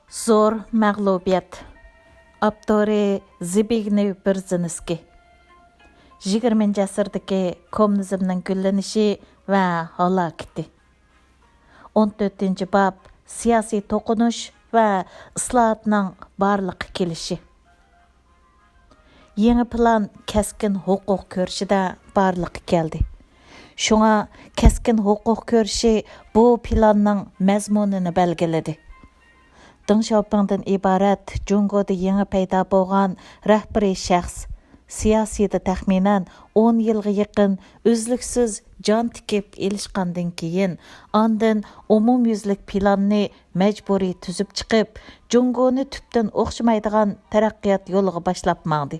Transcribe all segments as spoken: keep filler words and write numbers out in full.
زور مەغلۇبىيەت. ئاپتورى زبىگنېۋ بېرزىنسكىي. يىگىرمىنچى ئەسىردىكى كوممۇنىزمنىڭ گۈللىنىشى ۋە ھالاكىتى. ئون تۆتىنچى باب، سىياسىي توقۇنۇش ۋە ئىسلاھاتنىڭ بارلىققا كېلىشى. يېڭى پىلان كەسكىن ھوقۇق كۈرىشىدە بارلىققا كەلدى. شۇڭا كەسكىن ھوقۇق كۈرىشى بۇ پىلاننىڭ مەزمۇنىنى بەلگىلىدى. دېڭ شياۋپىڭدىن ئىبارەت جۇڭگودا يېڭى پەيدا بولغان رەھبىرىي شەخس، سىياسىيدا تەخمىنەن ئون يىلغا يېقىن ئۈزلۈكسىز جان تىكىپ ئېلىشقاندىن كېيىن، ئاندىن ئومۇميۈزلۈك پىلاننى مەجبۇرىي تۈزۈپ چىقىپ، جۇڭگونى تۈپتىن ئوخشىمايدىغان تەرەققىيات يولىغا باشلاپ ماڭدى.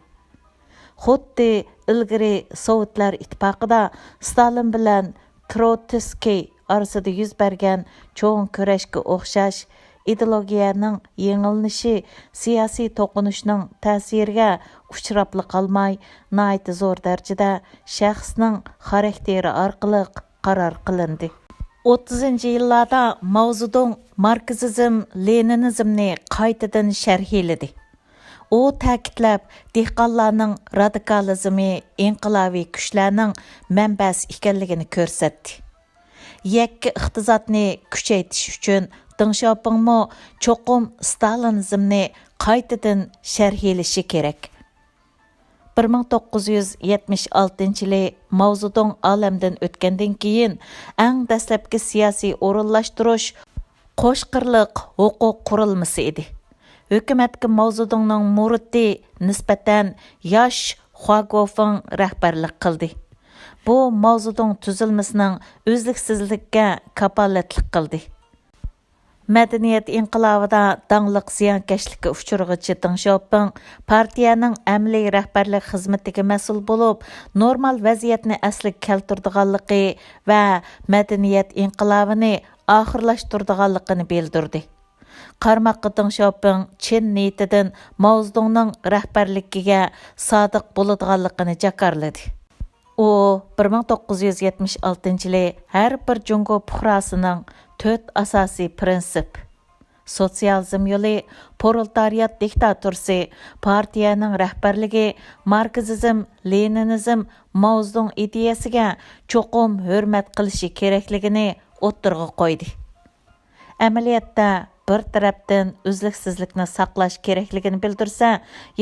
خۇددى ئىلگىرى سوۋېتلار ئىتتىپاقىدا ستالىن بىلەن تروتسكىي ئارىسىدا يۈز بەرگەن چوڭ كۈرەشكە ئوخشاش، ئىدېئولوگىيەنىڭ يېڭىلىنىشى سىياسىي توقۇنۇشنىڭ تەسىرىگە ئۇچراپلا قالماي، ناھايىتى زور دەرىجىدە شەخسنىڭ خاراكتېرى ئارقىلىق قارار قىلىندى. ئوتتۇزىنچى يىللاردا ماۋزېدۇڭ ماركسىزم، لېنىنىزمنى قايتىدىن شەرھلىدى. ئۇ تەكىتلەپ، دېھقانلارنىڭ رادىكالىزمى ئىنقىلابىي كۈچلەرنىڭ مەنبەسى ئىكەنلىكىنى كۆرسەتتى. يەككە ئىقتىسادنى كۈچەيتىش ئۈچۈن دېڭ شياۋپىڭمۇ چوقۇم ستالىنىزمنى قايتىدىن شەرھلىشى كېرەك. بىر مىڭ توققۇز يۈز يەتمىش ئالتىنچى يىلى ماۋزېدۇڭ ئالەمدىن ئۆتكەندىن كېيىن، ئەڭ دەسلەپكى سىياسىي ئورۇنلاشتۇرۇش قوش قىرلىق ھوقۇق قۇرۇلمىسى ئىدى. ھۆكۈمەتكە ماۋزېدۇڭنىڭ مۇرىتى نىسبەتەن ياش خۇاگوفېڭ رەھبەرلىك قىلدى. بۇ ماۋزېدۇڭ تۈزۈلمىسىنىڭ ئۈزلۈكسىزلىككە كاپالەتلىك قىلدى. مەدەنىيەت ئىنقىلابىدا داڭلىق زىيانكەشلىككە ئۇچرىغۇچى دېڭ شياۋپىڭ پارتىيەنىڭ ئەمەلىي رەھبەرلىك خىزمىتىگە مەسئۇل بولۇپ، نورمال ۋەزىيەتنى ئەسلىگە كەلتۈرىدىغانلىقى ۋە مەدەنىيەت ئىنقىلابىنى ئاخىرلاشتۇرىدىغانلىقىنى بىلدۈردى. قارىماققا دېڭ شياۋپىڭ چىن نىيىتىدىن ماۋزېدۇڭنىڭ رەھبەرلىكىگە سادىق بولىدىغانلىقىنى جاكارلىدى. ئۇ بىر مىڭ توققۇز يۈز يەتمىش ئالتىنچى يىلى ھەر بىر جۇڭگو پۇقراسىنىڭ تۆت ئاساسىي پىرىنسىپ، سوتسىيالىزم يولى، پرولېتارىيات دىكتاتۇرىسى، پارتىيەنىڭ رەھبەرلىكى ماركسىزم، لېنىنىزم، ماۋزېدۇڭ ئىدىيەسىگە چوقۇم ھۆرمەت قىلىشى كېرەكلىكىنى ئوتتۇرىغا قويدى. ئەمەلىيەتتە، بىر تەرەپتىن ئۈزلۈكسىزلىكنى ساقلاش كېرەكلىكىنى بىلدۈرسە،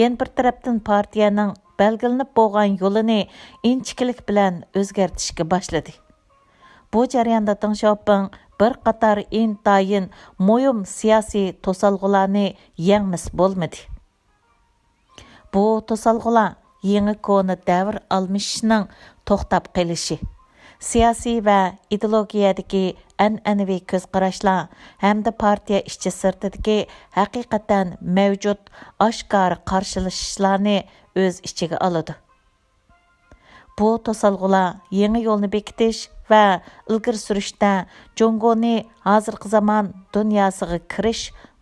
يەنە بىر تەرەپتىن پارتىيەنىڭ بەلگىلىنىپ بولغان يولىنى ئىنچىكىلىك بىلەن ئۆزگەرتىشكە باشلىدى. بۇ جەرياندا دېڭ شياۋپىڭ بىر قاتار ئىنتايىن مۇھىم سىياسىي توسالغۇلارنى يەڭمىسە بولمىدى. بۇ توسالغۇلار يېڭى كونا دەۋر ئالمىشىشنىڭ توختاپ قېلىشى، سىياسىي ۋە ئىدېئولوگىيەدىكى ئەنئەنىۋى كۆز قاراشلار ھەمدە پارتىيە ئىچى سىرتىدىكى ھەقىقەتەن مەۋجۇت ئاشكارا قارشىلىشىشلارنى ئۆز ئىچىگە ئالىدۇ. بۇ توسالغۇلار يېڭى يولنى بېكىتىش ۋە ئىلگىرى سۈرۈشتە جۇڭگونى ھازىرقى زامان دۇنياسىغا كىرىش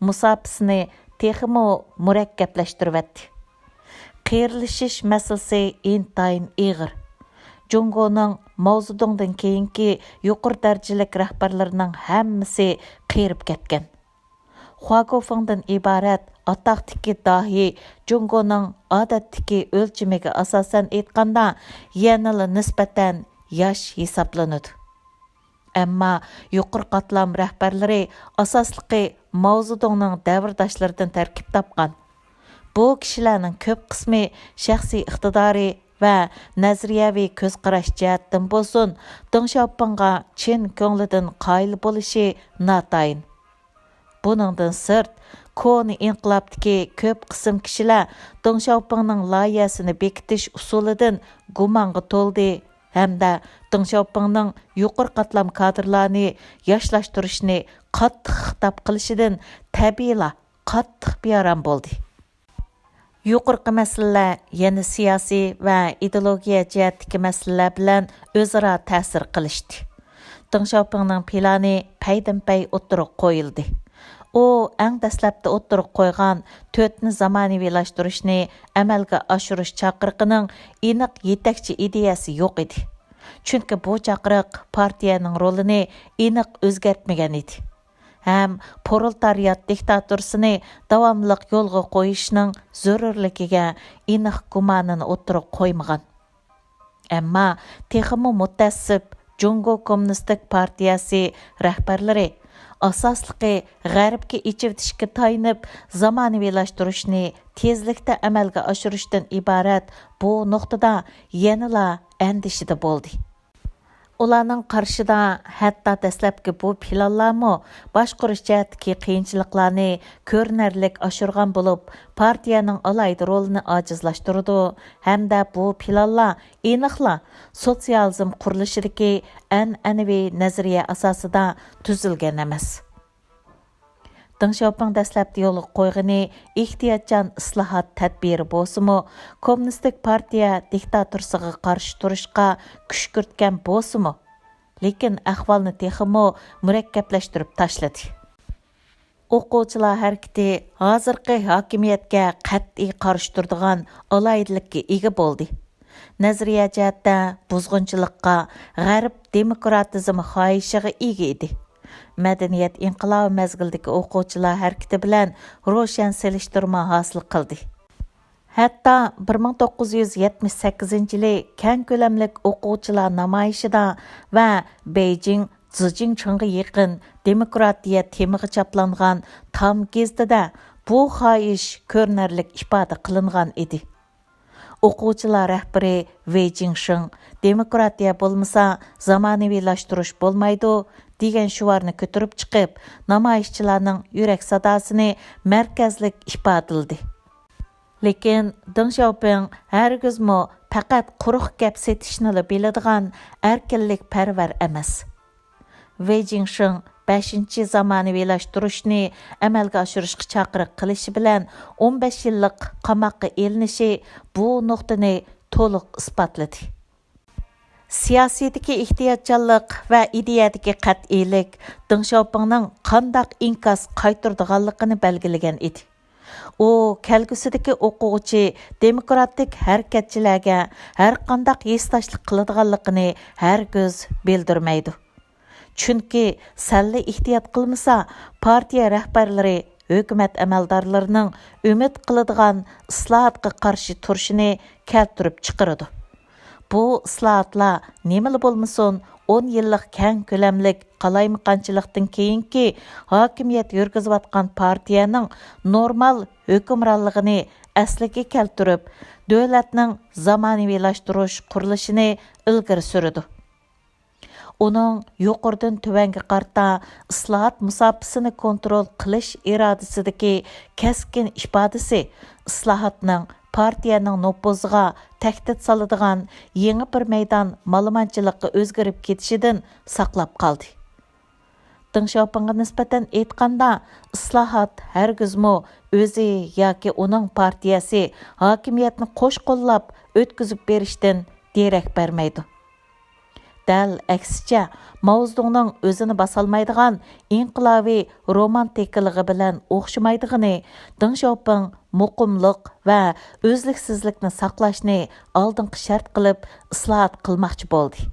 مۇساپىسىنى تېخىمۇ مۇرەككەپلەشتۈرۈۋەتتى. قېرىلىشىش مەسىلىسى ئىنتايىن ئېغىر. جۇڭگونىڭ ماۋزېدۇڭدىن كېيىنكى يۇقىرى دەرىجىلىك رەھبەرلىرىنىڭ ھەممىسى قېرىپ كەتكەن. خۇاگوفېڭدىن ئىبارەت ئاتاقتىكى داھىي جۇڭگونىڭ ئادەتتىكى ئۆلچىمىگە ئاساسەن ئېيتقاندا، يەنىلا نىسبەتەن ياش ھېسابلىنىدۇ. ئەمما يۇقىرى قاتلام رەھبەرلىرى ئاساسلىقى ماۋزېدۇڭنىڭ دەۋرداشلىرىدىن تەركىب تاپقان. بۇ كىشىلەرنىڭ كۆپ قىسمى شەخسىي ئىقتىدارى ۋە نەزەرىيەۋى كۆز قاراش جەھەتتىن بولسۇن، دېڭ شياۋپىڭغا چىن كۆڭلىدىن قايىل بولۇشى ناتايىن. بۇنىڭدىن سىرت، كونا ئىنقىلابتىكى كۆپ قىسىم كىشىلەر دېڭ شياۋپىڭنىڭ لايىھەسىنى بېكىتىش ئۇسۇلىدىن گۇمانغا تولدى ھەمدە دېڭ شياۋپىڭنىڭ يۇقىرى قاتلام كادىرلارنى ياشلاشتۇرۇشنى قاتتىق خىتاب قىلىشىدىن تەبىئىيلا قاتتىق بىئارام بولدى. يۇقىرىقى مەسىلىلەر يەنە سىياسىي ۋە ئىدېئولوگىيە جەھەتتىكى مەسىلىلەر بىلەن ئۆزئارا تەسىر قىلىشتى. دېڭ شياۋپىڭنىڭ پىلانى پەيدىنپەي ئوتتۇرىغا قويۇلدى. ئۇ ئەڭ دەسلەپتە ئوتتۇرىغا قويغان تۆتنى زامانىۋىلاشتۇرۇشنى ئەمەلگە ئاشۇرۇش چاقىرىقىنىڭ ئېنىق يېتەكچى ئىدىيەسى يوق ئىدى. چۈنكى بۇ چاقىرىق پارتىيەنىڭ رولىنى ئېنىق ئۆزگەرتمىگەن ئىدى. ھەم پرولېتارىيات دىكتاتۇرىسىنى داۋاملىق يولغا قويۇشنىڭ زۆرۈرلۈكىگە ئېنىق گۇمانىنى ئوتتۇرىغا قويمىغان. ئەمما تېخىمۇ مۇتەئەسسىپ، جۇڭگو كوممۇنىستىك پارتىيەسى رەھبەرلىرى، ئاساسلىقى غەربكە ئېچىۋېتىشكە تايىنىپ، زامانىۋىلاشتۇرۇشنى تېزلىكتە ئەمەلگە ئاشۇرۇشتىن ئىبارەت بۇ نۇقتىدا يەنىلا ئەندىشىدە بولدى. ئۇلارنىڭ قارىشىدا، ھەتتا دەسلەپكى بۇ پىلانلارمۇ باشقۇرۇش جەھەتتىكى قىيىنچىلىقلارنى كۆرۈنەرلىك ئاشۇرغان بولۇپ، پارتىيەنىڭ ئالاھىدە رولىنى ئاجىزلاشتۇرىدۇ ھەمدە بۇ پىلانلار ئېنىقلا سوتسىيالىزم قۇرۇلۇشىدىكى ئەنئەنىۋى نەزەرىيە ئاساسىدا تۈزۈلگەن ئەمەس. دېڭ شياۋپىڭ دەسلەپتە يولغا قويغىنى ئېھتىياتچان ئىسلاھات تەدبىرى بولسىمۇ، كوممۇنىستىك پارتىيە دىكتاتۇرىسىغا قارشى تۇرۇشقا كۈشكۈرتكەن بولسىمۇ، لېكىن ئەھۋالنى تېخىمۇ مۇرەككەپلەشتۈرۈپ تاشلىدى. ئوقۇغۇچىلار ھەرىكىتى ھازىرقى ھاكىمىيەتكە قەتئىي قارشى تۇرىدىغان ئالاھىدىلىككە ئىگە بولدى. نەزەرىيە جەھەتتە بۇزغۇنچىلىققا، غەرب دېموكراتىزم خاھىشىغا ئىگە ئىدى. مەدەنىيەت ئىنقىلابى مەزگىلىدىكى ئوقۇغۇچىلار ھەرىكىتى بىلەن روشەن سېلىشتۇرما ھاسىل قىلدى. ھەتتا بىر مىڭ توققۇز يۈز يەتمىش سەككىزىنچى يىلى كەڭ كۆلەملىك ئوقۇغۇچىلار نامايىشىدا ۋە بېيجىڭ، زىجىڭچىڭغا يېقىن دېموكراتىيە تېمىغا چاپلانغان تام گېزىتىدە بۇ خاھىش كۆرۈنەرلىك ئىپادە قىلىنغان ئىدى. ئوقۇغۇچىلار رەھبىرى ۋېي جىڭشىڭ، «دېموكراتىيە بولمىسا، زامانىۋىلاشتۇرۇش بولمايدۇ» دېگەن شوئارنى كۆتۈرۈپ چىقىپ، نامايىشچىلارنىڭ يۈرەك ساداسىنى مەركەزلىك ئىپادىلىدى. لېكىن دېڭ شياۋپىڭ ھەرگىزمۇ پەقەت قۇرۇق گەپ سېتىشنىلا بىلىدىغان ئەركىنلىكپەرۋەر ئەمەس. ۋېي جىڭشىڭ بەشىنچى زامانىۋىلاشتۇرۇشنى ئەمەلگە ئاشۇرۇشقا چاقىرىق قىلىشى بىلەن ئون بەش يىللىق قاماققا ئېلىنىشى بۇ نۇقتىنى تولۇق ئىسپاتلىدى. سىياسىيدىكى ئېھتىياتچانلىق ۋە ئىدىيەدىكى قەتئىيلىك دېڭ شياۋپىڭنىڭ قانداق ئىنكاس قايتۇرىدىغانلىقىنى بەلگىلىگەن ئىدى. ئۇ كەلگۈسىدىكى ئوقۇغۇچى دېموكراتىك ھەرىكەتچىلەرگە ھەرقانداق ھېسداشلىق قىلىدىغانلىقىنى ھەرگىز بىلدۈرمەيدۇ. چۈنكى سەللا ئېھتىيات قىلمىسا، پارتىيە رەھبەرلىرى ھۆكۈمەت ئەمەلدارلىرىنىڭ ئۈمىد قىلىدىغان ئىسلاھاتقا قارشى تۇرۇشىنى كەلتۈرۈپ چىقىرىدۇ. بۇ ئىسلاھاتلار نېمىلا بولمىسۇن، ئون يىللىق كەڭ كۆلەملىك قالايمىقانچىلىقتىن كېيىنكى ھاكىمىيەت يۈرگۈزۈۋاتقان پارتىيەنىڭ نورمال ھۆكۈمرانلىقىنى ئەسلىگە كەلتۈرۈپ، دۆلەتنىڭ زامانىۋىلاشتۇرۇش قۇرۇلۇشىنى ئىلگىرى سۈرىدۇ. ئۇنىڭ يۇقىرىدىن تۆۋەنگە قارىتا ئىسلاھات مۇساپىسىنى كونترول قىلىش ئىرادىسىدىكى كەسكىن ئىپادىسى ئىسلاھاتنىڭ پارتىيەنىڭ نوپۇزىغا تەھدىت سالىدىغان يېڭى بىر مەيدان مالىمانچىلىققا ئۆزگىرىپ كېتىشىدىن ساقلاپ قالدى. دېڭ شياۋپىڭغا نىسبەتەن ئېيتقاندا، ئىسلاھات ھەرگىزمۇ ئۆزى ياكى ئۇنىڭ پارتىيەسى ھاكىمىيەتنى قوش قوللاپ ئۆتكۈزۈپ بېرىشتىن دېرەك بەرمەيدۇ. دەل ئەكسىچە، ماۋزېدۇڭنىڭ ئۆزىنى باسالمايدىغان ئىنقىلابىي رومانتىكىلىقى بىلەن ئوخشىمايدىغىنى، دېڭ شياۋپىڭ مۇقىملىق ۋە ئۈزلۈكسىزلىكنى ساقلاشنى ئالدىنقى شەرت قىلىپ ئىسلاھات قىلماقچى بولدى.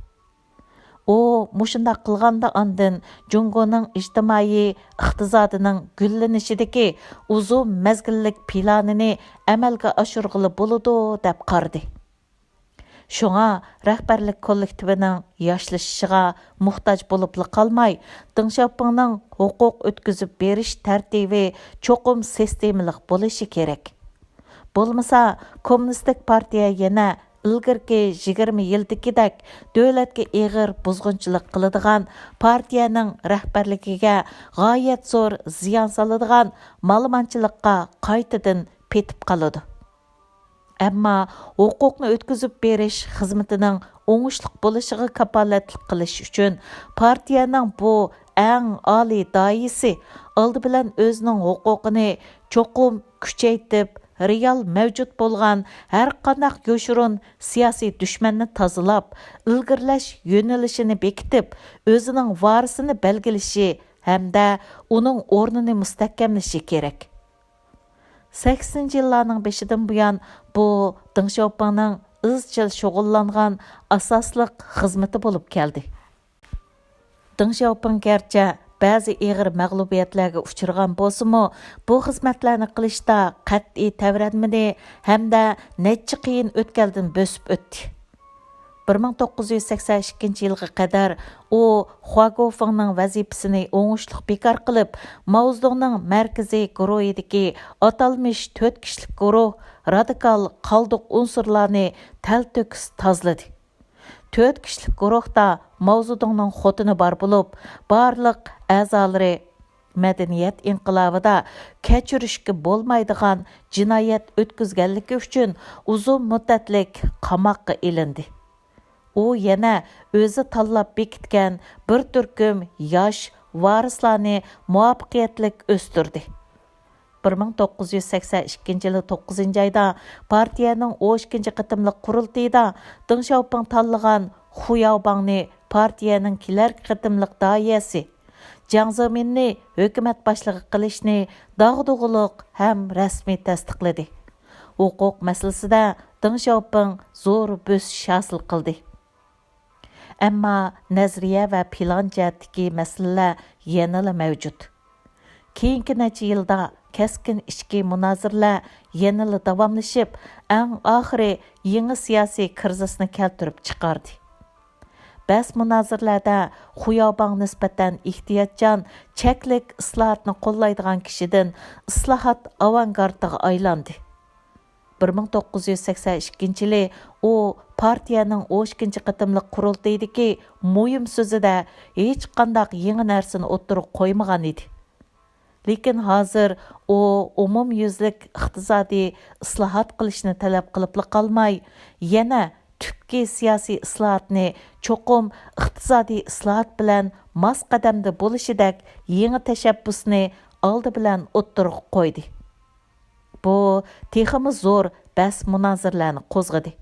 ئۇ مۇشۇنداق قىلغاندا ئاندىن جۇڭگونىڭ ئىجتىمائىي ئىقتىسادىنىڭ گۈللىنىشىدىكى ئۇزۇن مەزگىللىك پىلانىنى ئەمەلگە ئاشۇرغىلى بولىدۇ، دەپ قارىدى. شۇڭا رەھبەرلىك كوللېكتىپىنىڭ ياشلىشىشىغا موھتاج بولۇپلا قالماي، دېڭ شياۋپىڭنىڭ ھوقۇق ئۆتكۈزۈپ بېرىش تەرتىپى چوقۇم سىستېمىلىق بولۇشى كېرەك. بولمىسا، كوممۇنىستىك پارتىيە يەنە ئىلگىرىكى يىگىرمە يىلدىكىدەك دۆلەتكە ئېغىر بۇزغۇنچىلىق قىلىدىغان، پارتىيەنىڭ رەھبەرلىكىگە غايەت زور زىيان سالىدىغان مالىمانچىلىققا قايتىدىن پېتىپ قالىدۇ. ئەمما ھوقۇقنى ئۆتكۈزۈپ بېرىش خىزمىتىنىڭ ئوڭۇشلۇق بولۇشىغا كاپالەتلىك قىلىش ئۈچۈن، پارتىيەنىڭ بۇ ئەڭ ئالىي داھىيسى ئالدى بىلەن ئۆزىنىڭ ھوقۇقىنى چوقۇم كۈچەيتىپ، رېئال مەۋجۇت بولغان ھەرقانداق يوشۇرۇن سىياسىي دۈشمەننى تازىلاپ، ئىلگىرىلەش يۆنىلىشىنى بېكىتىپ، ئۆزىنىڭ ۋارىسىنى بەلگىلىشى ھەمدە ئۇنىڭ ئورنىنى مۇستەھكەملىشى كېرەك. سەكسىنىنچى يىللارنىڭ بېشىدىن بۇيان، بۇ دېڭ شياۋپىڭنىڭ ئىزچىل شۇغۇللانغان ئاساسلىق خىزمىتى بولۇپ كەلدى. دېڭ شياۋپىڭ گەرچە بەزى ئېغىر مەغلۇبىيەتلەرگە ئۇچرىغان بولسىمۇ، بۇ خىزمەتلەرنى قىلىشتا قەتئىي تەۋرەنمىدى ھەمدە نەچچە قىيىن ئۆتكەلدىن بۆسۈپ ئۆتتى. بىر مىڭ توققۇز يۈز سەكسەن ئىككىنچى يىلغا قەدەر ئۇ خۇاگوفېڭنىڭ ۋەزىپىسىنى ئوڭۇشلۇق بىكار قىلىپ، ماۋزېدۇڭنىڭ مەركىزىي گۇرۇھىدىكى ئاتالمىش تۆت كىشىلىك گۇرۇھ رادىكال قالدۇق ئۇنسۇرلارنى تەلتۆكۈس تازىلىدى. تۆت كىشىلىك گۇرۇھتا ماۋزېدۇڭنىڭ خوتۇنى بار بولۇپ، بارلىق ئەزالىرى مەدەنىيەت ئىنقىلابىدا كەچۈرۈشكە بولمايدىغان جىنايەت ئۆتكۈزگەنلىكى ئۈچۈن ئۇزۇن مۇددەتلىك قاماققا ئېلىندى. ئۇ يەنە ئۆزى تاللاپ بېكىتكەن بىر تۈركۈم ياش ۋارىسلارنى مۇۋەپپەقىيەتلىك ئۆستۈردى. بىر مىڭ توققۇز يۈز سەكسەن ئىككىنچى يىلى توققۇزىنچى ئايدا پارتىيەنىڭ ئون ئىككىنچى قېتىملىق قۇرۇلتىيىدا دېڭ شياۋپىڭ تاللىغان خۇ ياۋباڭنى پارتىيەنىڭ كېلەركى قېتىملىق داھىيەسى، جياڭ زېمىننى ھۆكۈمەت باشلىقى قىلىشنى داغدۇغىلىق ھەم رەسمىي تەستىقلىدى. ھوقۇق مەسىلىسىدە دېڭ شياۋپىڭ زور بۆسۈش ھاسىل قىلدى. ئەمما نەزەرىيە ۋە پىلان جەھەتتىكى مەسىلىلەر يەنىلا مەۋجۇت. كېيىنكى نەچچە يىلدا كەسكىن ئىچكى مۇنازىرىلەر يەنىلا داۋاملىشىپ، ئەڭ ئاخىرى يېڭى سىياسىي كىرىزىسنى كەلتۈرۈپ چىقاردى. بەس مۇنازىرىلەردە خۇياۋباڭ نىسبەتەن ئېھتىياتچان، چەكلىك ئىسلاھاتنى قوللايدىغان كىشىدىن ئىسلاھات ئاۋانگارتىغا ئايلاندى. بىر مىڭ توققۇز يۈز سەكسەن ئىككىنچى يىلى ئۇ پارتىيەنىڭ ئون ئىككىنچى قېتىملىق قۇرۇلتىيىدىكى مۇھىم سۆزىدە ھېچقانداق يېڭى نەرسىنى ئوتتۇرىغا قويمىغان ئىدى. لېكىن ھازىر ئۇ ئومۇميۈزلۈك ئىقتىسادىي ئىسلاھات قىلىشنى تەلەپ قىلىپلا قالماي، يەنە تۈپكى سىياسىي ئىسلاھاتنى چوقۇم ئىقتىسادىي ئىسلاھات بىلەن ماس قەدەمدە بولۇشىدەك يېڭى تەشەببۇسنى ئالدى بىلەن ئوتتۇرىغا قويدى. بۇ تېخىمۇ زور بەس مۇنازىرىلەرنى قوزغىدى.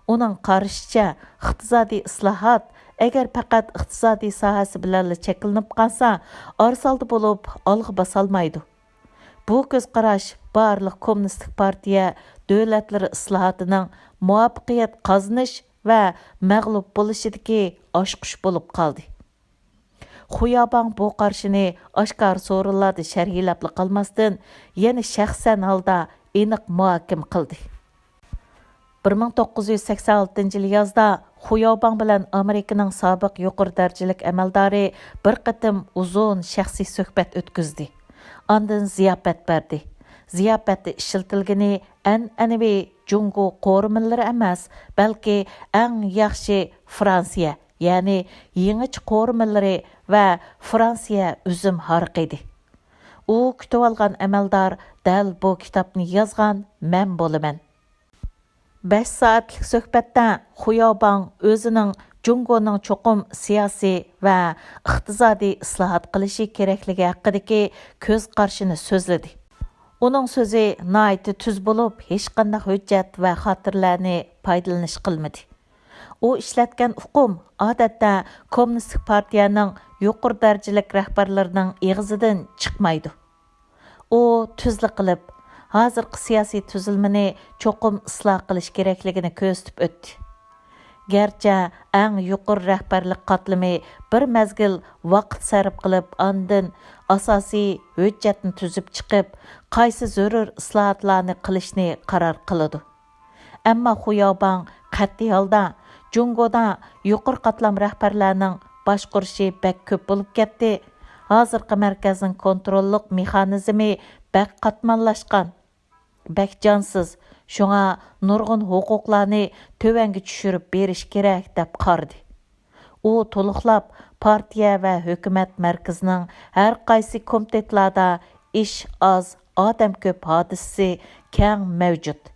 ئۇنىڭ قارىشىچە، ئىقتىسادىي ئىسلاھات ئەگەر پەقەت ئىقتىسادىي ساھەسى بىلەنلا چەكلىنىپ قالسا، ئارىسالدى بولۇپ ئالغا باسالمايدۇ. بۇ كۆز قاراش بارلىق كوممۇنىستىك پارتىيە دۆلەتلىرى ئىسلاھاتىنىڭ مۇۋەپپەقىيەت قازىنىش ۋە مەغلۇپ بولۇشىدىكى ئاچقۇچ بولۇپ قالدى. خۇياباڭ بۇ قارىشىنى ئاشكارا سورۇنلاردا شەرھلەپلا قالماستىن، يەنە شەخسەن ھالدا ئېنىق مۇھاكىمە قىلدى. بىر مىڭ توققۇز يۈز سەكسەن ئالتىنچى يىل يازدا خۇياۋباڭ بىلەن ئامېرىكىنىڭ سابىق يۇقىرى دەرىجىلىك ئەمەلدارى بىر قېتىم ئۇزۇن شەخسىي سۆھبەت ئۆتكۈزدى. ئاندىن زىياپەت بەردى. زىياپەتتە ئىشلىتىلگىنى ئەنئەنىۋى جۇڭگو قورۇمىلىرى ئەمەس، بەلكى ئەڭ ياخشى فرانسىيە، يەنى يېڭىچە قورۇمىلىرى ۋە فرانسىيە ئۈزۈم ھارىقى ئىدى. ئۇ كۈتۈۋالغان ئەمەلدار دەل بۇ كىتابنى يازغان مەن بولىمەن. بەش سائەتلىك سۆھبەتتە خۇياۋباڭ ئۆزىنىڭ جۇڭگونىڭ چوقۇم سىياسىي ۋە ئىقتىسادىي ئىسلاھات قىلىشى كېرەكلىكى ھەققىدىكى كۆز قارىشىنى سۆزلىدى. ئۇنىڭ سۆزى ناھايىتى تۈز بولۇپ، ھېچقانداق ھۆججەت ۋە خاتىرىلەرنى پايدىلىنىش قىلمىدى. ئۇ ئىشلەتكەن ئۇقۇم، ئادەتتە، كوممۇنىستىك پارتىيەنىڭ يۇقىرى دەرىجىلىك رەھبەرلىرىنىڭ ئېغىزىدىن چىقمايدۇ. ئۇ تۈزلا قىلىپ، ھازىرقى سىياسىي تۈزۈلمىنى چوقۇم ئىسلاھ قىلىش كېرەكلىكىنى كۆرسىتىپ ئۆتتى. گەرچە ئەڭ يۇقىرى رەھبەرلىك قاتلىمى بىر مەزگىل ۋاقىت سەرپ قىلىپ، ئاندىن ئاساسىي ھۆججەتنى تۈزۈپ چىقىپ، قايسى زۆرۈر ئىسلاھاتلارنى قىلىشنى قارار قىلىدۇ. ئەمما خۇياۋباڭ قەتئىي ھالدا، جۇڭگودا يۇقىرى قاتلام رەھبەرلەرنىڭ باشقۇرۇشى بەك كۆپ بولۇپ كەتتى. ھازىرقى مەركەزنىڭ كونتروللۇق مېخانىزمى بەك قاتماللاشقان، بەك جانسىز، شۇڭا نۇرغۇن ھوقۇقلارنى تۆۋەنگە چۈشۈرۈپ بېرىش كېرەك، دەپ قارىدى. ئۇ تولۇقلاپ، پارتىيە ۋە ھۆكۈمەت مەركىزىنىڭ ھەر قايسى كومىتېتلاردا ئىش ئاز، ئادەم كۆپ ھادىسىسى كەڭ مەۋجۇت.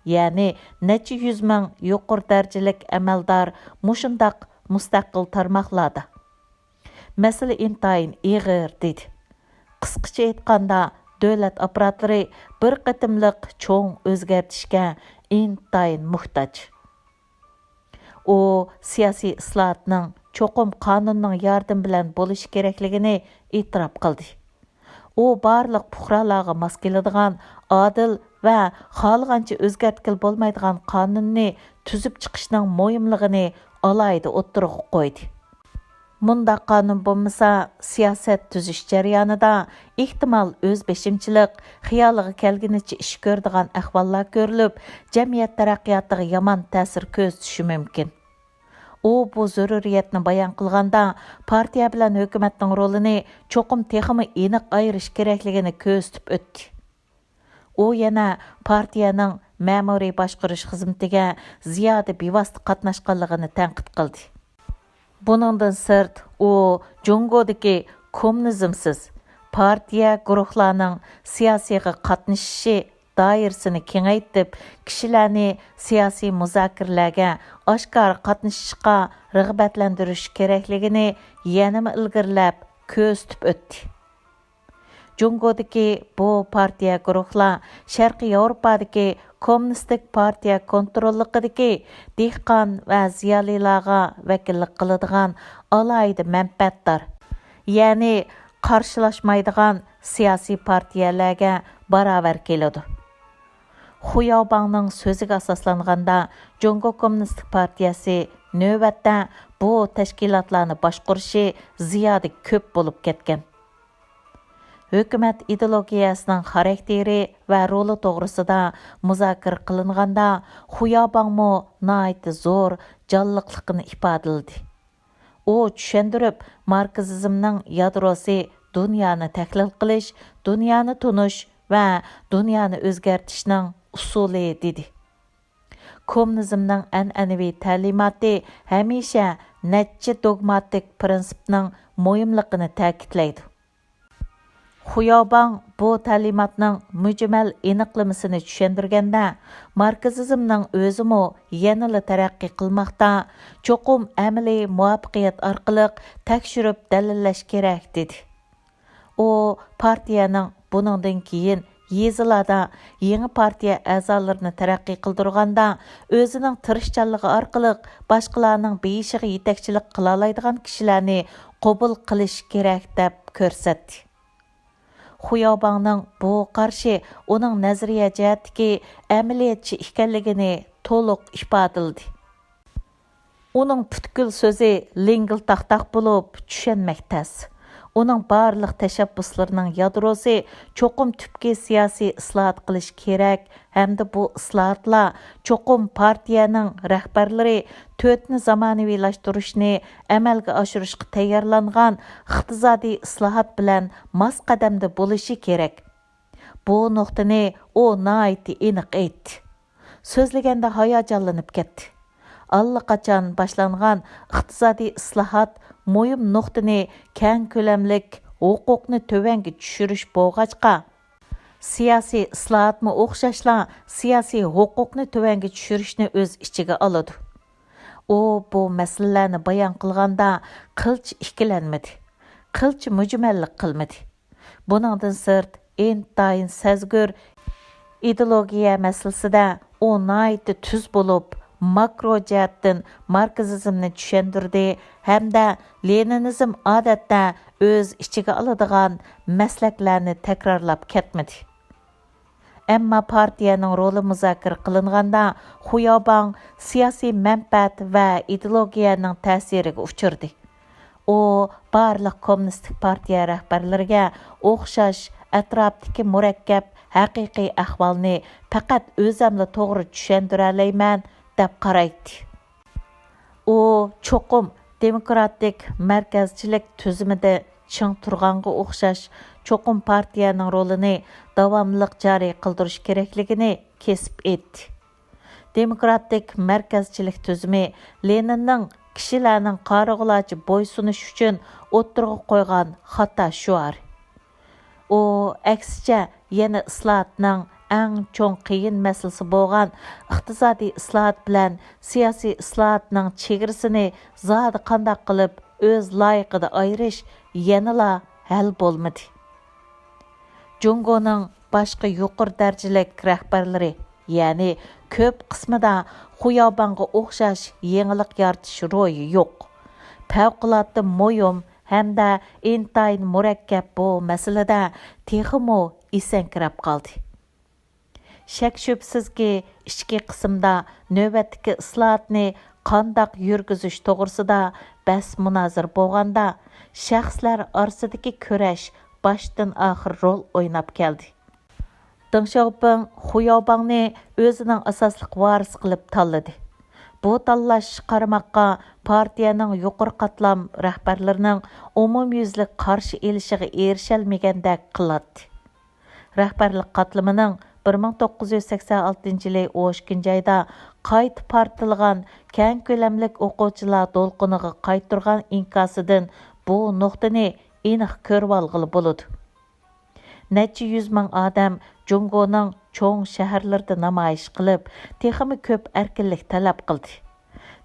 يەنى نەچچە يۈز مىڭ يۇقىرى دەرىجىلىك ئەمەلدار مۇشۇنداق مۇستەقىل تارماقلاردا. مەسىلە ئىنتايىن ئېغىر، دېدى. قىسقىچە ئېيتقاندا، دۆلەت ئاپپاراتلىرى بىر قېتىملىق چوڭ ئۆزگەرتىشكە ئىنتايىن موھتاج. ئۇ سىياسىي ئىسلاھاتنىڭ چوقۇم قانۇننىڭ ياردىمى بىلەن بولۇشى كېرەكلىكىنى ئېتىراپ قىلدى. ئۇ بارلىق پۇقرالارغا ماس كېلىدىغان ئادىل ۋە خالىغانچە ئۆزگەرتكىلى بولمايدىغان قانۇننى تۈزۈپ چىقىشنىڭ مۇھىملىقىنى ئالاھىدە ئوتتۇرىغا قويدى. مۇنداق قانۇن بولمىسا، سىياسەت تۈزۈش جەريانىدا ئېھتىمال ئۆز بېشىمچىلىق، خىيالىغا كەلگىنىچە ئىش كۆرىدىغان ئەھۋاللار كۆرۈلۈپ، جەمئىيەت تەرەققىياتىغا يامان تەسىر كۆرسىتىشى مۇمكىن. ئۇ بۇ زۆرۈرىيەتنى بايان قىلغاندا، پارتىيە بىلەن ھۆكۈمەتنىڭ رولىنى چوقۇم تېخىمۇ ئېنىق ئايرىش كېرەكلىكىنى كۆرسىتىپ ئۆتتى. ئۇ يەنە پارتىيەنىڭ مەمۇرىي باشقۇرۇش خىزمىتىگە زىيادە بىۋاسىتە قاتناشقانلىقىنى تەنقىد قىلدى. بۇنىڭدىن سىرت، ئۇ جۇڭگودىكى كوممۇنىزمسىز پارتىيە، گۇرۇھلارنىڭ سىياسىيغا قاتنىشىشى دائىرىسىنى كېڭەيتىپ، كىشىلەرنى سىياسىي مۇزاكىرىلەرگە ئاشكارا قاتنىشىشقا رىغبەتلەندۈرۈش كېرەكلىكىنى يەنىمۇ ئىلگىرىلەپ كۆرسىتىپ ئۆتتى. جۇڭگودىكى بۇ پارتىيە گۇرۇھلار شەرقىي ياۋروپادىكى كوممۇنىستىك پارتىيە كونتروللۇقىدىكى دېھقان ۋە زىيالىيلارغا ۋەكىللىك قىلىدىغان ئالاھىدە مەنپەئەتدار، يەنى قارشىلاشمايدىغان سىياسىي پارتىيەلەرگە باراۋەر كېلىدۇ. خۇياۋباڭنىڭ سۆزىگە ئاساسلانغاندا، جۇڭگو كوممۇنىستىك پارتىيەسى نۆۋەتتە بۇ تەشكىلاتلارنى باشقۇرۇشى زىيادە كۆپ بولۇپ كەتكەن. ھۆكۈمەت ئىدېئولوگىيەسىنىڭ خاراكتېرى ۋە رولى توغرىسىدا مۇزاكىرە قىلىنغاندا، خۇياۋباڭمۇ ناھايىتى زور جانلىقلىقىنى ئىپادىلىدى. ئۇ چۈشەندۈرۈپ، ماركسىزمنىڭ يادروسى دۇنيانى تەھلىل قىلىش، دۇنيانى تونۇش ۋە دۇنيانى ئۆزگەرتىشنىڭ ئۇسۇلى، دېدى. كوممۇنىزمنىڭ ئەنئەنىۋى تەلىماتى ھەمىشە نەچچە دوگماتىك پىرىنسىپنىڭ مۇھىملىقىنى تەكىتلەيدۇ. خۇياۋباڭ بۇ تەلىماتنىڭ مۈجمەل ئېنىقلىمىسىنى چۈشەندۈرگەندە، ماركسىزمنىڭ ئۆزىمۇ يەنىلا تەرەققىي قىلماقتا، چوقۇم ئەمەلىي مۇۋەپپەقىيەت ئارقىلىق تەكشۈرۈپ دەلىللەش كېرەك، دېدى. ئۇ پارتىيەنىڭ بۇنىڭدىن كېيىن يېزىلاردا يېڭى پارتىيە ئەزالىرىنى تەرەققىي قىلدۇرغاندا، ئۆزىنىڭ تىرىشچانلىقى ئارقىلىق باشقىلارنىڭ بېيىشىغا يېتەكچىلىك قىلالايدىغان كىشىلەرنى قوبۇل قىلىش كېرەك، دەپ كۆرسەتتى. خۇياۋباڭنىڭ بۇ قارىشى ئۇنىڭ نەزەرىيە جەھەتتىكى ئەمەلىيەتچى ئىكەنلىكىنى تولۇق ئىپادىلىدى. ئۇنىڭ پۈتكۈل سۆزى لىڭگىل تاختاق بولۇپ، چۈشەنمەك تەس. ئۇنىڭ بارلىق تەشەببۇسلىرىنىڭ يادروسى چوقۇم تۈپكى سىياسىي ئىسلاھات قىلىش كېرەك ھەمدە بۇ ئىسلاھاتلار چوقۇم پارتىيەنىڭ رەھبەرلىرى تۆتنى زامانىۋىلاشتۇرۇشنى ئەمەلگە ئاشۇرۇشقا تەييارلانغان ئىقتىسادىي ئىسلاھات بىلەن ماس قەدەمدە بولۇشى كېرەك. بۇ نۇقتىنى ئۇ ناھايىتى ئېنىق ئېيتتى. سۆزلىگەندە ھاياجانلىنىپ كەتتى. ئاللىقاچان باشلانغان ئىقتىسادىي ئىسلاھات مۇھىم نۇقتىنى كەڭ كۆلەملىك ھوقۇقنى تۆۋەنگە چۈشۈرۈش بولغاچقا، سىياسىي ئىسلاھاتمۇ ئوخشاشلا سىياسىي ھوقۇقنى تۆۋەنگە چۈشۈرۈشنى ئۆز ئىچىگە ئالىدۇ. ئۇ بۇ مەسىلىلەرنى بايان قىلغاندا قىلچە ئىككىلەنمىدى، قىلچە مۈجمەللىك قىلمىدى. بۇنىڭدىن سىرت، ئىنتايىن سەزگۈر ئىدېئولوگىيە مەسىلىسىدە ئۇ ناھايىتى تۈز بولۇپ، ماكرو جەھەتتىن ماركسىزمنى چۈشەندۈردى ھەمدە لېنىنىزم ئادەتتە ئۆز ئىچىگە ئالىدىغان مەسلەكلەرنى تەكرارلاپ كەتمىدى. ئەمما پارتىيەنىڭ رولى مۇزاكىرە قىلىنغاندا، خۇياۋباڭ سىياسىي مەنپەئەت ۋە ئىدېئولوگىيەنىڭ تەسىرىگە ئۇچرىدى. ئۇ بارلىق كوممۇنىستىك پارتىيە رەھبەرلىرىگە ئوخشاش ئەتراپتىكى مۇرەككەپ ھەقىقىي ئەھۋالنى پەقەت ئۆزەملا توغرا چۈشەندۈرەلەيمەن، دەپ قارايتتى. ئۇ چوقۇم دېموكراتىك مەركەزچىلىك تۈزۈمىدە چىڭ تۇرغانغا ئوخشاش، چوقۇم پارتىيەنىڭ رولىنى داۋاملىق جارى قىلدۇرۇش كېرەكلىكىنى كېسىپ ئېيتتى. دېموكراتىك مەركەزچىلىك تۈزۈمى لېنىننىڭ كىشىلەرنىڭ قارىغۇلارچە بويسۇنۇش ئۈچۈن ئوتتۇرىغا قويغان خاتا شوئارى. ئۇ ئەكسىچە يەنە ئىسلاھاتنىڭ ئەڭ چوڭ قىيىن مەسىلىسى بولغان ئىقتىسادىي ئىسلاھات بىلەن سىياسىي ئىسلاھاتنىڭ چېگرىسىنى زادى قانداق قىلىپ ئۆز لايىقىدا ئايرىش يەنىلا ھەل بولمىدى. جۇڭگونىڭ باشقا يۇقىرى دەرىجىلىك رەھبەرلىرى، يەنى كۆپ قىسمىدا خۇياۋباڭغا ئوخشاش يېڭىلىق يارىتىش روھى يوق. پەۋقۇلئاددە مۇھىم ھەمدە ئىنتايىن مۇرەككەپ بۇ مەسىلىدە تېخىمۇ ئېسەڭكىرەپ قالدى. شەك-شۈبھىسىزكى، ئىچكى قىسىمدا نۆۋەتتىكى ئىسلاھاتنى قانداق يۈرگۈزۈش توغرىسىدا بەس-مۇنازىرە بولغاندا، شەخسلەر ئارىسىدىكى كۈرەش باشتىن-ئاخىر رول ئويناپ كەلدى. دېڭ شياۋپىڭ خۇياۋباڭنى ئۆزىنىڭ ئاساسلىق ۋارىسى قىلىپ تاللىدى. بۇ تاللاش قارىماققا پارتىيەنىڭ يۇقىرى قاتلام رەھبەرلىرىنىڭ ئومۇميۈزلۈك قارشى ئېلىشىغا ئېرىشەلمىگەندەك قىلاتتى. رەھبەرلىك قاتلىمىنىڭ بىر مىڭ توققۇز يۈز سەكسەن ئالتىنچى يىلى ئون ئىككىنچى ئايدا قايتا پارتلىغان كەڭ كۆلەملىك ئوقۇغۇچىلار دولقۇنىغا قايتۇرغان ئىنكاسىدىن بۇ نۇقتىنى ئېنىق كۆرۈۋالغىلى بولىدۇ. نەچچە يۈز مىڭ ئادەم جۇڭگونىڭ چوڭ شەھەرلىرىدە نامايىش قىلىپ، تېخىمۇ كۆپ ئەركىنلىك تەلەپ قىلدى.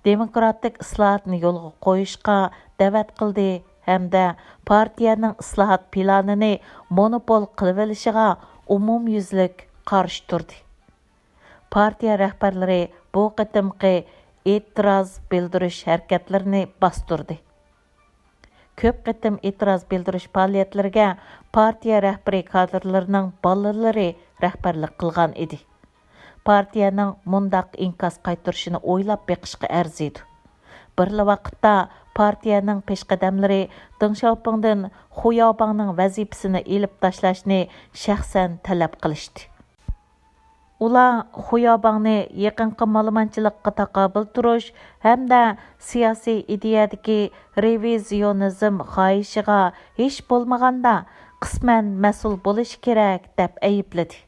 دېموكراتىك ئىسلاھاتنى يولغا قويۇشقا دەۋەت قىلدى ھەمدە پارتىيەنىڭ ئىسلاھات پىلانىنى مونوپول قىلىۋېلىشىغا ئومۇميۈزلۈك قارشى تۇردى. پارتىيە رەھبەرلىرى بۇ قېتىمقى ئېتىراز بىلدۈرۈش ھەرىكەتلىرىنى باستۇردى. كۆپ قېتىم ئېتىراز بىلدۈرۈش پائالىيەتلىرىگە پارتىيە رەھبىرىي كادىرلىرىنىڭ بالىلىرى رەھبەرلىك قىلغان ئىدى. پارتىيەنىڭ مۇنداق ئىنكاس قايتۇرۇشىنى ئويلاپ بېقىشقا ئەرزىيدۇ. بىرلا ۋاقىتتا پارتىيەنىڭ پېشقەدەملىرى دېڭ شياۋپىڭدىن خۇياۋباڭنىڭ ۋەزىپىسىنى ئېلىپ تاشلاشنى شەخسەن تەلەپ قىلىشتى. ئۇلار خۇياۋباڭنى يېقىنقى مالىمانچىلىققا تاقابىل تۇرۇش ھەمدە سىياسىي ئىدىيەدىكى رېۋىزىيونىزم خاھىشىغا ھېچ بولمىغاندا قىسمەن مەسئۇل بولۇشى كېرەك، دەپ ئەيىبلىدى.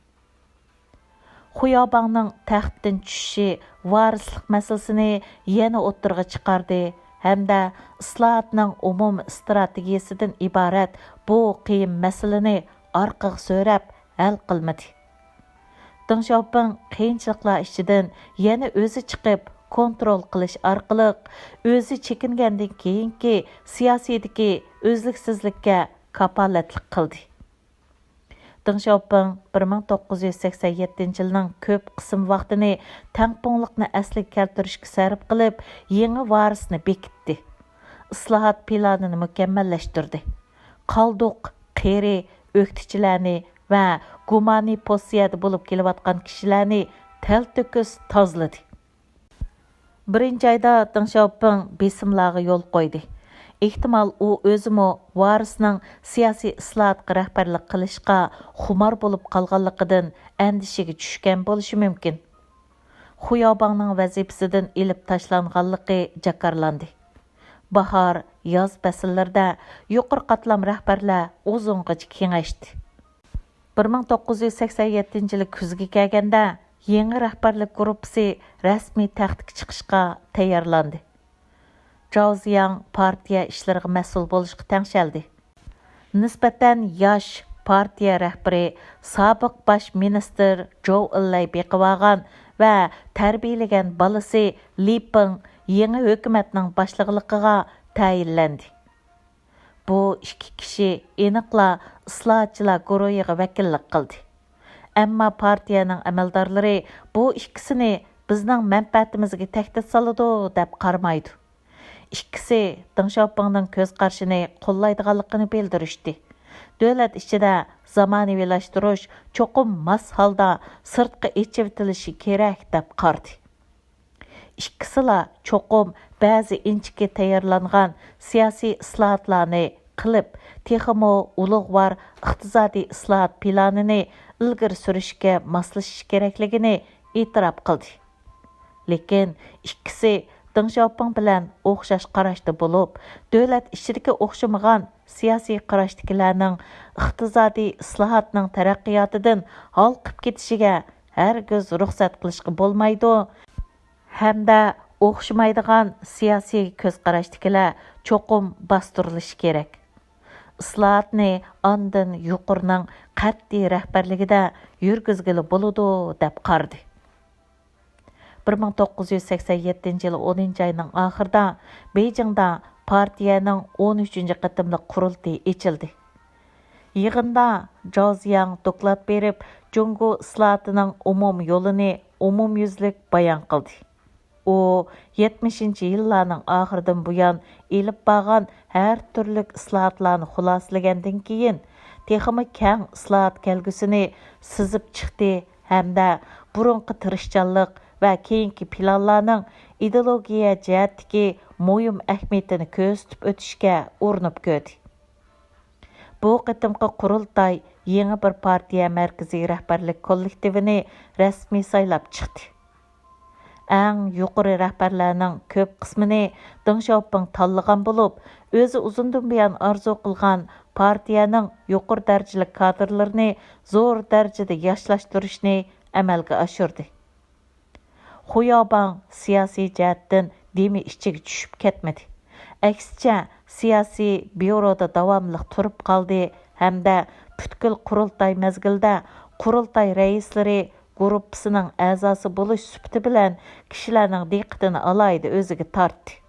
خۇياۋباڭنىڭ تەختتىن چۈشۈشى ۋارىسلىق مەسىلىسىنى يەنە ئوتتۇرىغا چىقاردى ھەمدە ئىسلاھاتنىڭ ئومۇمىي ئىستراتېگىيىسىدىن ئىبارەت بۇ قىيىن مەسىلىنى ئارقىغا سۆرەپ ھەل قىلمىدى. دېڭ شياۋپىڭ قىيىنچىلىقلار ئىچىدىن يەنە ئۆزى چىقىپ، كونترول قىلىش ئارقىلىق ئۆزى چېكىنگەندىن كېيىنكى سىياسىيدىكى ئۈزلۈكسىزلىككە كاپالەتلىك قىلدى. دېڭ شياۋپىڭ بىر مىڭ توققۇز يۈز سەكسەن يەتتىنچى يىلنىڭ كۆپ قىسىم ۋاقتىنى تەڭپۇڭلۇقنى ئەسلىگە كەلتۈرۈشكە سەرپ قىلىپ، يېڭى ۋارىسنى بېكىتتى. ئىسلاھات پىلانىنى مۇكەممەللەشتۈردى. قالدۇق، قېرى، ئۆكتىچىلەرنى ۋە گۇمانىي پوزىتسىيەدە بولۇپ كېلىۋاتقان كىشىلەرنى تەلتۆكۈس تازىلىدى. بىرىنچى ئايدا دېڭ شياۋپىڭ بېسىملارغا يول قويدى. ئېھتىمال، ئۇ ئۆزىمۇ ۋارىسنىڭ سىياسىي ئىسلاھاتقا رەھبەرلىك قىلىشقا خۇمار بولۇپ قالغانلىقىدىن ئەندىشىگە چۈشكەن بولۇشى مۇمكىن. خۇياۋباڭنىڭ ۋەزىپىسىدىن ئېلىپ تاشلانغانلىقى جاكارلاندى. باھار، ياز پەسىللىرىدە يۇقىرى قاتلام رەھبەرلەر ئۇزۇنغىچە كېڭەشتى. بىر مىڭ توققۇز يۈز سەكسەن يەتتىنچى يىلى كۈزگە كەلگەندە، يېڭى رەھبەرلىك گۇرۇپپىسى رەسمىي تەختكە چىقىشقا تەييارلاندى. جاۋ زىياڭ پارتىيە ئىشلىرىغا مەسئۇل بولۇشقا تەڭشەلدى. نىسبەتەن ياش پارتىيە رەھبىرى، سابىق باش مىنىستىر جوۋ ئېنلەي بېقىۋالغان ۋە تەربىيەلىگەن بالىسى لى پېڭ يېڭى ھۆكۈمەتنىڭ باشلىقلىقىغا تەيىنلەندى. بۇ ئىككى كىشى ئېنىقلا ئىسلاھاتچىلار گۇرۇھىغا ۋەكىللىك قىلدى. ئەمما پارتىيەنىڭ ئەمەلدارلىرى بۇ ئىككىسىنى بىزنىڭ مەنپەئەتىمىزگە تەھدىت سالىدۇ، دەپ قارىمايدۇ. ئىككىسى دېڭ شياۋپىڭنىڭ كۆز قارىشىنى قوللايدىغانلىقىنى بىلدۈرۈشتى. دۆلەت ئىچىدە زامانىۋىلاشتۇرۇش چوقۇم ماس ھالدا سىرتقا ئېچىۋېتىلىشى كېرەك، دەپ قارىدى. ئىككىسىلا چوقۇم بەزى ئىنچىكە تەييارلانغان سىياسىي ئىسلاھاتلارنى قىلىپ، تېخىمۇ ئۇلۇغۋار ئىقتىسادىي ئىسلاھات پىلانىنى ئىلگىرى سۈرۈشكە ماسلىشىش كېرەكلىكىنى ئېتىراپ قىلدى. لېكىن ئىككىسى دېڭ شياۋپىڭ بىلەن ئوخشاش قاراشتا بولۇپ، دۆلەت ئىچىدىكى ئوخشىمىغان سىياسىي قاراشتىكىلەرنىڭ ئىقتىسادىي ئىسلاھاتنىڭ تەرەققىياتىدىن ھالقىپ كېتىشىگە ھەرگىز رۇخسەت قىلىشقا بولمايدۇ ھەمدە ئوخشىمايدىغان سىياسىي كۆز قاراشتىكىلەر چوقۇم باستۇرۇلۇشى كېرەك. ئىسلاھاتنى ئاندىن يۇقىرىنىڭ قەتئىي رەھبەرلىكىدە يۈرگۈزگىلى بولىدۇ، دەپ قارىدى. بىر مىڭ توققۇز يۈز سەكسەن يەتتىنچى يىل ئونىنچى ئاينىڭ ئاخىرىدا بېيجىڭدا پارتىيەنىڭ ئون ئۈچىنچى قېتىملىق قۇرۇلتىيى ئېچىلدى. يىغىندا جاۋ زىياڭ دوكلات بېرىپ، جۇڭگو ئىسلاھاتىنىڭ ئومۇمىي يولىنى ئومۇميۈزلۈك بايان قىلدى. ئۇ يەتمىشىنچى يىللارنىڭ ئاخىرىدىن بۇيان ئېلىپ بارغان ھەر تۈرلۈك ئىسلاھاتلارنى خۇلاسىلىگەندىن كېيىن، تېخىمۇ كەڭ ئىسلاھات كەلگۈسىنى سىزىپ چىقتى ھەمدە بۇرۇنقى تىرىشچانلىق ۋە كېيىنكى پىلانلارنىڭ ئىدېئولوگىيە جەھەتتىكى مۇھىم ئەھمىيىتىنى كۆرسىتىپ ئۆتۈشكە ئۇرۇنۇپ كۆردى. بۇ قېتىمقى قۇرۇلتاي يېڭى بىر پارتىيە مەركىزىي رەھبەرلىك كوللېكتىۋىنى رەسمىي سايلاپ چىقتى. ئەڭ يۇقىرى رەھبەرلەرنىڭ كۆپ قىسمىنى دېڭ شياۋپىڭ تاللىغان بولۇپ، ئۆزى ئۇزۇندىن بۇيان ئارزۇ قىلغان پارتىيەنىڭ يۇقىرى دەرىجىلىك كادىرلىرىنى زور دەرىجىدە ياشلاشتۇرۇشنى ئەمەلگە ئاشۇردى. خۇياۋباڭ سىياسىي جەھەتتىن دېمى ئىچىگە چۈشۈپ كەتمىدى. ئەكسىچە، سىياسىي بيۇرودا داۋاملىق تۇرۇپ قالدى ھەمدە پۈتكۈل قۇرۇلتاي مەزگىلىدە قۇرۇلتاي رەئىسلىرى گۇرۇپپىسىنىڭ ئەزاسى بولۇش سۈپىتى بىلەن كىشىلەرنىڭ دىققىتىنى ئالاھىدە ئۆزىگە تارتتى.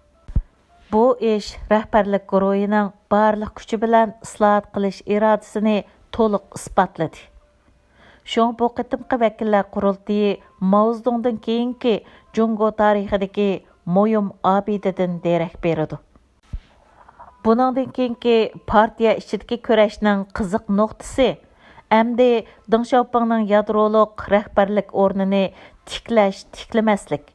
بۇ ئىش رەھبەرلىك گۇرۇھىنىڭ بارلىق كۈچى بىلەن ئىسلاھات قىلىش ئىرادىسىنى تولۇق ئىسپاتلىدى. شۇڭا بۇ قېتىمقى ۋەكىللەر قۇرۇلتىيى ماۋزېدۇڭدىن كېيىنكى جۇڭگو تارىخىدىكى مۇھىم ئابىدىدىن دېرەك بېرىدۇ. بۇنىڭدىن كېيىنكى پارتىيە ئىچىدىكى كۈرەشنىڭ قىزىق نۇقتىسى ئەمدى دېڭ شياۋپىڭنىڭ يادرولۇق رەھبەرلىك ئورنىنى تىكلەش، تىكلىمەسلىك،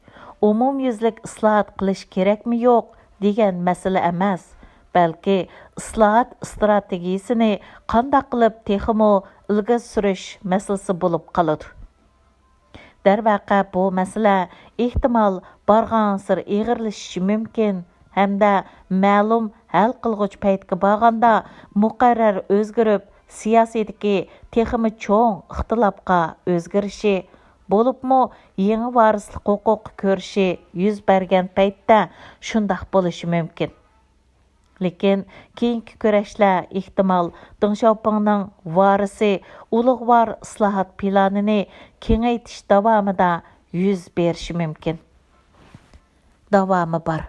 ئومۇميۈزلۈك ئىسلاھات قىلىش كېرەكمۇ يوق دېگەن مەسىلە ئەمەس، بەلكى ئىسلاھات ئىستراتېگىيىسىنى قانداق قىلىپ تېخىمۇ ئىلگىرى سۈرۈش مەسىلىسى بولۇپ قالىدۇ. دەرۋەقە، بۇ مەسىلە ئېھتىمال بارغانسېرى ئېغىرلىشىشى مۇمكىن ھەمدە مەلۇم ھەل قىلغۇچ پەيتكە بارغاندا مۇقەررەر ئۆزگىرىپ، سىياسىيدىكى تېخىمۇ چوڭ ئىختىلاپقا ئۆزگىرىشى، بولۇپمۇ يېڭى ۋارىسلىق ھوقۇقى كۈرىشى يۈز بەرگەن پەيتتە شۇنداق بولۇشى مۇمكىن. لېكىن كېيىنكى كۈرەشلەر ئېھتىمال دېڭ شياۋپىڭنىڭ ۋارىسى ئۇلۇغۋار ئىسلاھات پىلانىنى كېڭەيتىش داۋامىدا يۈز بېرىشى مۇمكىن. داۋامى بار.